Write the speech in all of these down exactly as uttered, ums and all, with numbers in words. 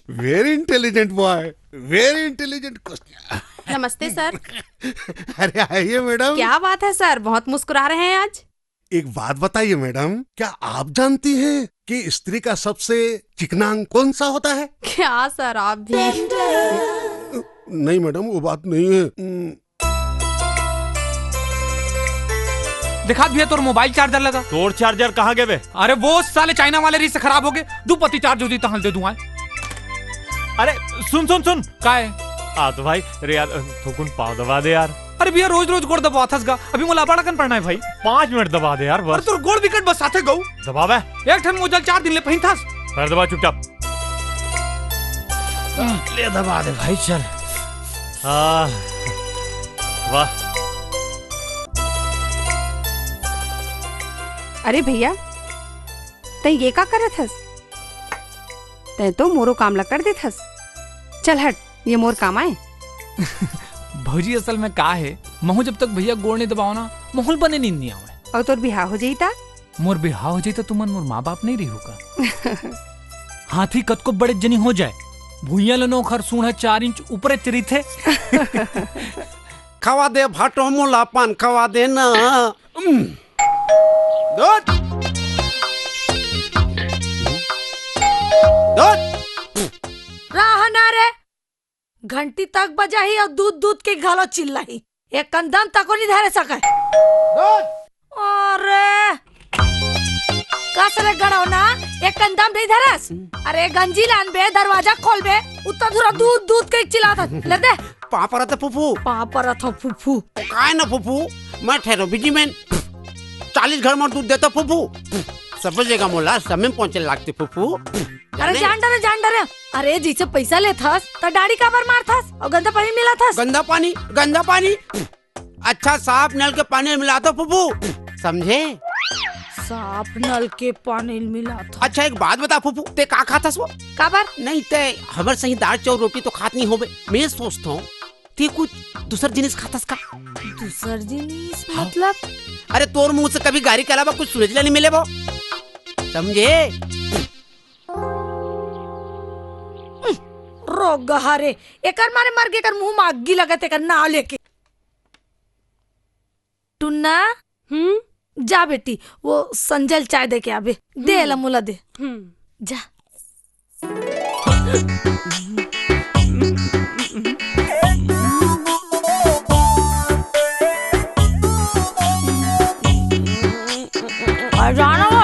Very intelligent boy, very intelligent question. नमस्ते sir. अरे आइए मैडम। क्या बात है सर, बहुत मुस्कुरा रहे हैं आज। एक बात बताइए मैडम, क्या आप जानती हैं कि स्त्री का सबसे चिकना अंग कौन सा होता है? क्या सर, आप भी? नहीं मैडम, वो बात नहीं है। हम्म। देखा भैया, तोर मोबाइल चार्जर लगा। तोर चार्जर कहाँ गए बे? अरे वो साले चाइना वाले री से खराब हो गए। दू पत्ती चार्ज होती तहन दे दूंगा। अरे सुन सुन सुन। काय? आ तो भाई, अरे यार, थोकुन पाँव दबा दे यार। अरे भैया, रोज रोज गोड़ दबाथस गा। अभी मोला अबाड़ा कन पढ़ना है भाई। पाँच मिनट दबा दे यार, अरे बस। तोर गोड़ बिकट बस आथे गऊ। दबा बे। एक ठन मोजल चार दिन ले पहिनथस। कर दबा चुपचाप। ले दबा दे भाई, चल। हाँ। वाह। अरे भैया, तैं ये का करत हस? तैं तो मोरो काम ला कर देत हस। चल हट, ये मोर काम आय। भौजी, असल में का हे, महूं जब तक भैया गोड़ नहीं दबाओ ना, महूं ल बने नींद नहीं आवे। अउ तोर बिहाव हो जाई ता? मोर बिहाव हो जाई त तुमन मोर माँ बाप नहीं रही होगा। हाथी कतको बड़े जनी हो जाए, भुइयां ले नोखर सूंढ़ चार इंच ऊपरे च रहिथे। खवा दे भाटो मोला पान खवा दे ना। उम। दूध। दूध। रहा ना रे, घंटी तक बजाही अउ दूध दूध के घलो चिल्लाही। एक कंदम तको नहीं धरे सके। दूध। अरे, कस रे गड़ौना, एक कंदम नहीं धरस? अरे गंजी लान बे, दरवाजा खोल बे, उत्ता धुरा दूध दूध के चिल्लात हस। ले दे। पाँव परत हे फूफू। पाँव परत हो फूफू। काय ना फूफू, मैं ठहरो बिजी मैन। चालीस घर में दूध देता फूफू। सब जगह मोला समय में पहुंचे लागते फूफू। अरे जाने? जान डरे, जान डरे। अरे जैसे पैसा लेथस, त डाड़ी काबर मारथस? अउ गंदा पानी मिलाथस? गंदा पानी, गंदा पानी। अच्छा, साफ नल के पानी मिलाथो फूफू, समझे? साफ नल के पानी मिलाथो। अच्छा, एक बात बता फूफू, तैं का खाथस वो? काबर? नहीं, तैं हमर सही दाल चाउर रोटी तो खात नहीं होबे। मैं सोचता हूँ, तैं कुछ दूसर जिनिस खाथस का? दूसर जिनिस हाँ। मतलब? अरे, तोर मुंह से कभी गारी के अलावा कुछ सुने ला नहीं मिले वो, समझे? रोगहा रे, एकर मारे मर गे, एकर मुंह में आगी लगत, एकर नाव लेके। टुन्ना, हम्म? जा बेटी, वो संजय ल चाय दे के आबे। दे हम्म। एला मोला दे। हम्म। जा। आ, जाना वो।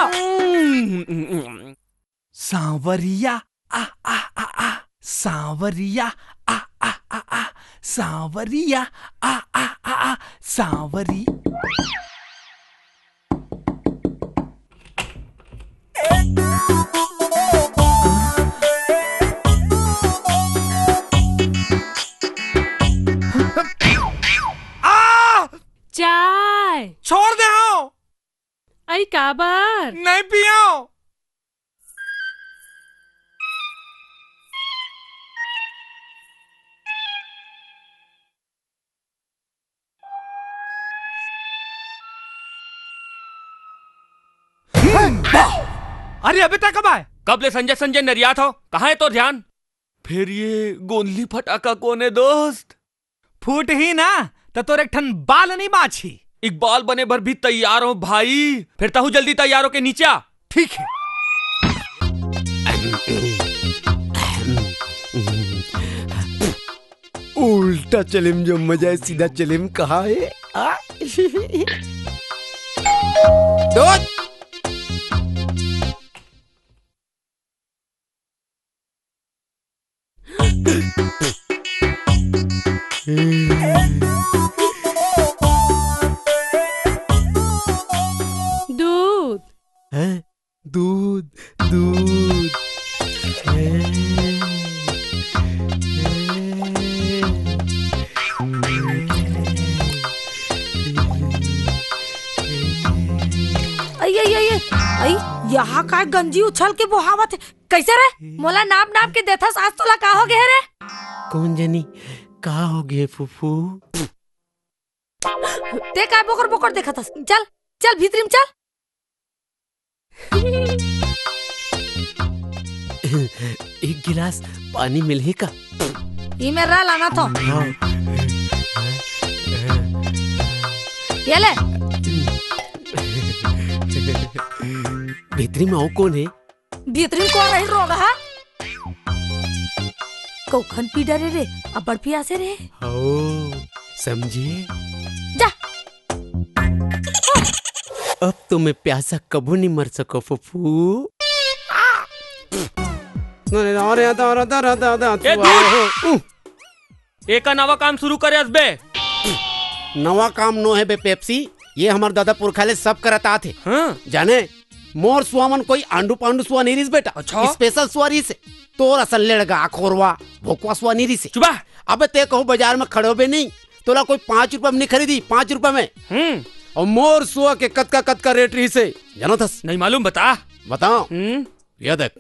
सांवरिया, आ, आ, आ, आ, सांवरिया, आ, आ, आ, आ, सांवरिया, आ, आ, आ, आ, सांवरी। आ! चाय। छोड़ दे हो। आई काबर? नहीं पियो। अरे अबे तक कब आए? कब ले संजय संजय नरियात हो? कहाँ है तोर ध्यान? फिर ये गोंदली फटाका कौन है दोस्त? फूटही ना, त तोर एक ठन बाल नहीं बाँचही। इकबाल बने बर भी तैयार हो भाई, फिर तहू जल्दी तैयार होके नीचे आ। ठीक है। उल्टा चलेम जो मजा है, सीधा चलेम कहाँ है? आ? दूध। दूध। हैं? दूध, दूध। हैं? हैं? अई, अई, अई, अई, यहाँ काय गंजी उछल के बोहावत हे? कैसे रे? मोला नाप नाप के देथस, आज तोला का हो गे रे? कौन जनी का हो गे फूफू? ते काय बोकर बोकर देखत हस? चल, चल भीतरी में चल। एक गिलास पानी मिलही का? ई मेर लाना थो। हाँ। ये ले। भीतरी में अउ कोन हे? भीतरी में कोन रही रोगहा? कउखन पी डरे रे, अब्बड़ पियासे रे। हौ, समझे? जा। अब तो मैं प्यासा कभू नहीं मर सको फुफू। ए, दूध! एका नवा काम शुरू करे अस बे। नवा काम नो हे बे पेप्सी, ये हमर ददा पुरखा ले सब करत आत हे। हाँ। जाने, मोर सुआ मन कोई आंडू पांडू सुआ नहीं रिस बेटा। अच्छा। स्पेशल सुआ रिस हे। तोर असन लेड़गा, खोरवा, भोकवा सुआ नहीं रिस हे। चुबा। अबे ते कहूँ बाजार में खड़े होबे नहीं, तोला कोई पाँच रुपया में नहीं खरीदी, पाँच रुपया में। हम्म। अउ मोर सुआ के कतका कतका रेट रिस हे, जानत हस? नहीं मालूम, बता। बताओ। हम्म। ये देख,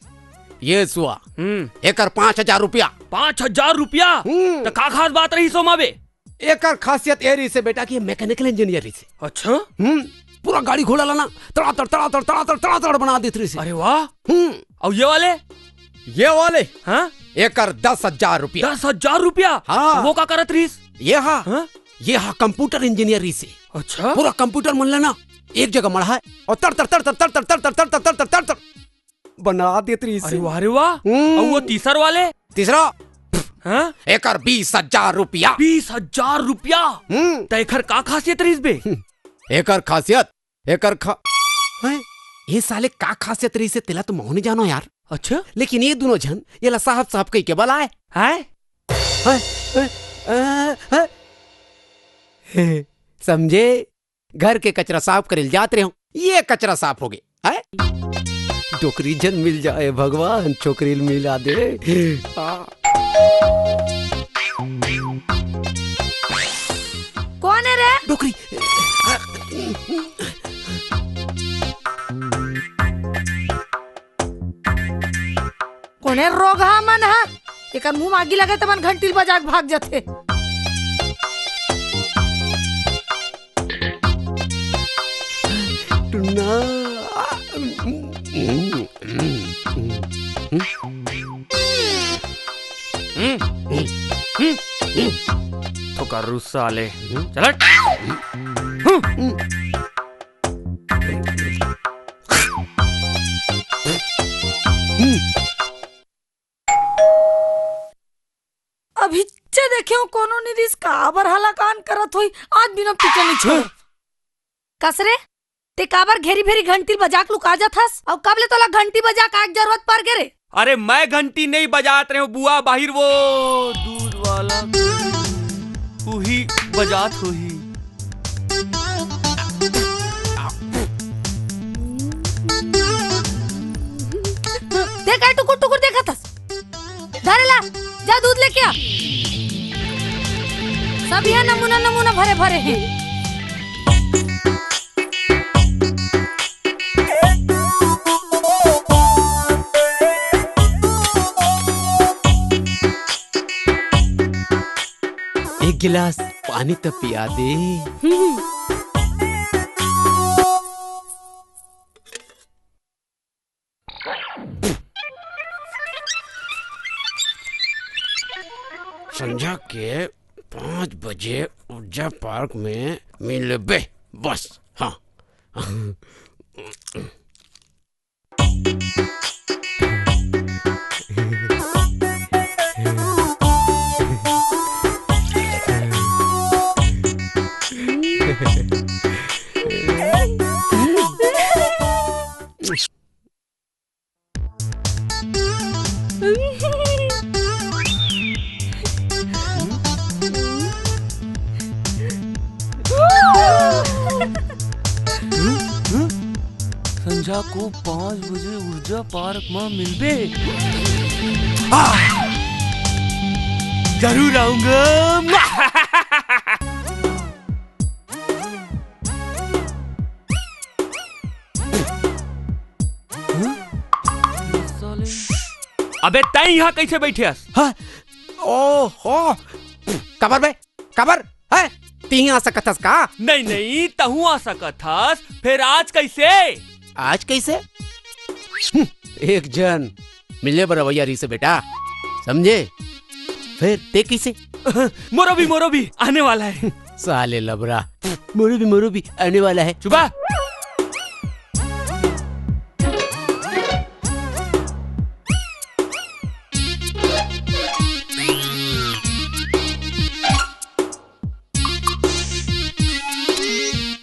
ये सुआ, हम्म। एकर पाँच हजार रुपया। पाँच हजार रुपया? हम्म। त का खास बात रहिस ओमा बे? एकर खासियत ये रहिस हे बेटा कि ये मैकेनिकल इंजीनियर रहिस हे। अच्छा? हम्म, पूरा गाड़ी घोड़ा ला ना तड़ातड़, तड़ातड़, तड़ातड़, तड़ातड़ बना देत रहिस हे। अरे वाह। हम्म। अउ ये वाले? ये वाले? हाँ? एकर दस हजार रुपया। दस हजार रुपया? हाँ। वो का करत रहिस? ये हा? हाँ? ये हा कंप्यूटर इंजीनियर रहिस हे। अच्छा? पूरा कंप्यूटर मन ला ना एक जगह मढ़ाए अउ तड़तड़, तड़तड़, तड़तड़ बना देत रहिस हे। अरे वाह रे वाह। हम्म। अउ वो तीसर वाले? तीसरा? हाँ? एकर बीस हजार रुपया। बीस हजार रुपया? हम्म। त एकर का खासियत रहिस बे? एकर खासियत, एकर खा-, हैं? ये साले का खासियत रहिस हे, तेला तो महूँ नहीं जानो यार। अच्छा? लेकिन ये दुनों झन, ये ला साहब साहब कहि के बलाए। हैं? हैं? हैं? अ, हैं? समझे? घर के कचरा साफ करे ल जात रहे हूँ, ये कचरा साफ हो गए। हैं? डोकरी झन मिल जाए भगवान, छोकरी ल मिला दे। आ। कोन हे रे? डोकरी। कोन हे रोगहा मन हा? एकर मुंह म आगी लगे त मन घंटी ल बजा के भाग जाथे। टुन्ना। थोका रुस्सा ले। चल हट। अभिच्चे देखे हो, कोनो नइ रिस, काबर हलाकान करत होही, आज बिना पीटे नइ छोड़। कस रे, ते काबर घेरी भेरी घंटी बजा के लुका जाथस? अउ कब ले तोला घंटी बजा के आए के जरूरत पर गे रे? अरे, मैं घंटी नइ बजात रहेंव बुआ, बाहिर वो दूध वाला उही बजात होही। देख, काय टुकुर टुकुर देखत हस? धरे ला, जा दूध लेके आ। सब यहाँ नमूना नमूना भरे भरे हैं। एक गिलास पानी तो पिया दे। हम्म। संझा के पाँच बजे ऊर्जा पार्क में मिलबे, बस। हाँ। संझा को पाँच बजे ऊर्जा पार्क में मिलबे। आ! जरूर आऊंगा। अबे तैं इहाँ कइसे बइठे हस? हाँ? ओहो! काबर बे? काबर? हैं? तिहीं आ सकत हस का? नहीं, नहीं, तहूँ आ सकत हस। फेर आज कइसे? आज कइसे? हम्म, एक झन मिले बर अवइया रहिसे बेटा, समझे? फेर ते कइसे? मोरो भी, मोरो भी आने वाला हे। साले लबरा, मोरो भी, मोरो भी आने वाला हे। चुबा।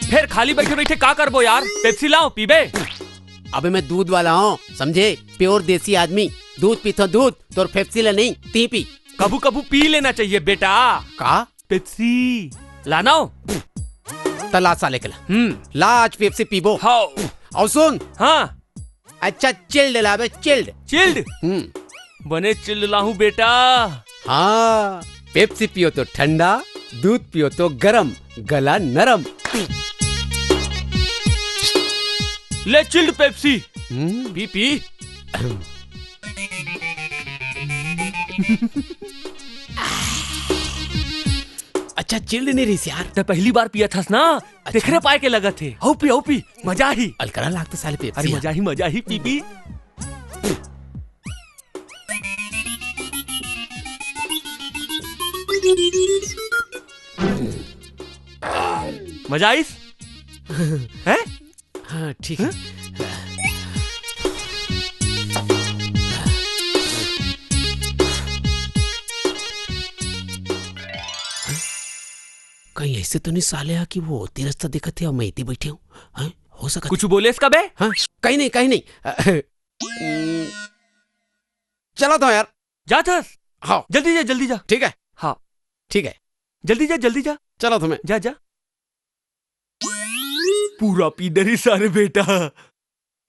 फेर खाली बइठे बइठे का करबो यार? पेप्सी लाओ, पीबे? अबे मैं दूध वाला हंव, समझे? प्योर देसी आदमी, दूध पीथंव दूध, तोर पेप्सी ला नहीं, तीं पी। कभू कभू पी लेना चाहिए बेटा। का? पेप्सी लाना हो? त ला साले के ला। हम्म। ला आज पेप्सी पीबो। हाओ। अउ सुन। हाँ। अच्छा चिल्ड लाबे, चिल्ड। चिल्ड? हम्म। बने चिल्ड लाहूं बेटा। हाँ, पेप्सी पियो तो ठंडा, दूध पियो तो गरम, गला नरम। ले चिल्ड पेप्सी। हम्म। पी, पी। अच्छा चिल्ड नहीं रहिस यार। त पहली बार पियत हस ना, अच्छा। तेखरे पाय के लगत हे। हौ पी, हौ पी, मजा आही। अलकरहा लागथे साले पेप्सी अरे हा। मजा आही, मजा आही, पी, पी। मजा आइस? हैं? हाँ, ठीक हे। कहीं अइसे तो नहीं साले हा कि वो ओती रस्ता देखत हे अउ मैं एती बइठे हंव? हैं? हो सकत हे। कुछ बोलेस का बे? हाँ, कहीं नहीं, कहीं नहीं। अ, हम्म, चलत हंव यार। जात हस? हाँ। जल्दी जा, जल्दी जा। ठीक हे। हाँ। ठीक हे। जल्दी जा, जल्दी जा। चलत हंव मैं। जा, जा। पूरा पी डरिस सारे बेटा।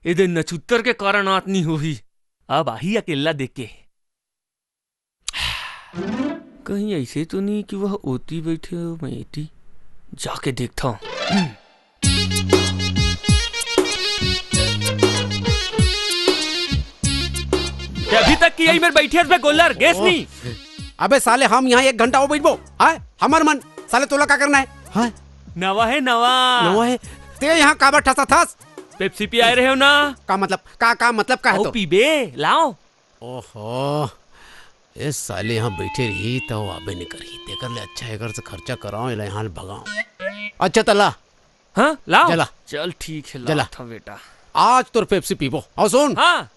एदे नछुत्तर के कारण आत नी होही। अब आही अकेल्ला देख के। कहीं अइसे तो नहीं कि वो ओती बइठे हे, मैं एती जाके देखथंव। ते अभी तक की यही मेर बइठे हस बे गोल्लर, गेस नहीं? अबे साले, हम इहाँ एक घंटा हो बइठबो? हाँ? हमर मन, साले तोला का करना हे? हाँ? नवा हे, नवा। नवा हे? ते इहाँ काबर ठसाथस? पेप्सी पियाए रहे हो ना? का मतलब? का, का मतलब का हे अउ तो? पीबे, लाओ। ओहो, ए साले इहाँ बइठे रही त वो आबे नहीं करही। तेकर ले अच्छा एकर से खर्चा कराओ, एला इहाँ ले भगाओ। अच्छा त ला। हाँ, लाओ। चला। चल ठीक हे, चला। लात हंव बेटा। आज तोर पेप्सी पीबो। अउ सुन। हाँ।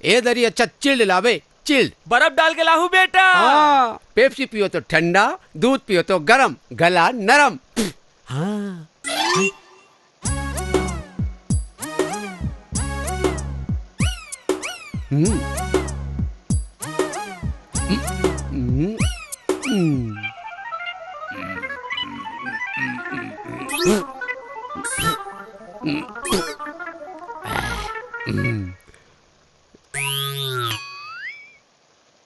ए दरी अच्छा चिल्ड लाबे, चिल्ड। बर्फ डाल के लाहूं बेटा। हाँ, पेप्सी पियो तो ठंडा, दूध पियो तो गरम, गला नरम। हाँ। हम्म। हम्म। हम्म।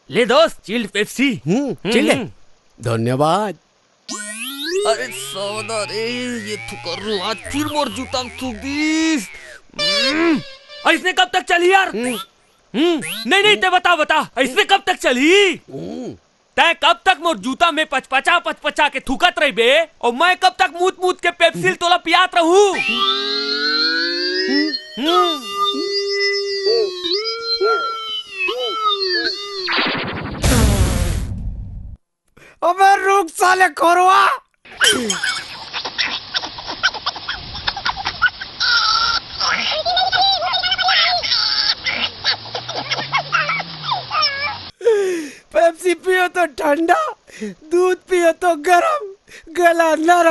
ले दोस्त, चिल्ड पेप्सी। हम्म, हम्म, चिल्ड। हम्म। धन्यवाद। अरे सौदा रे, ये थुकरू आज फिर मोर जूता में थूक दिस। हम्म, अइसने कब तक चलही यार? हम्म। हम्म, नहीं, नहीं, ते बता, बता, अइसने कब तक चलही? हम्म। तैं कब तक मोर जूता में पचपचा, पचपचा के थूकत रहिबे? अउ मैं कब तक मूत, मूत के पेप्सी ल तोला पियात रहूं? हम्म। अबे रुक साले खोरवा। पेप्सी पियो तो ठंडा, दूध पियो तो गरम, गला नरम।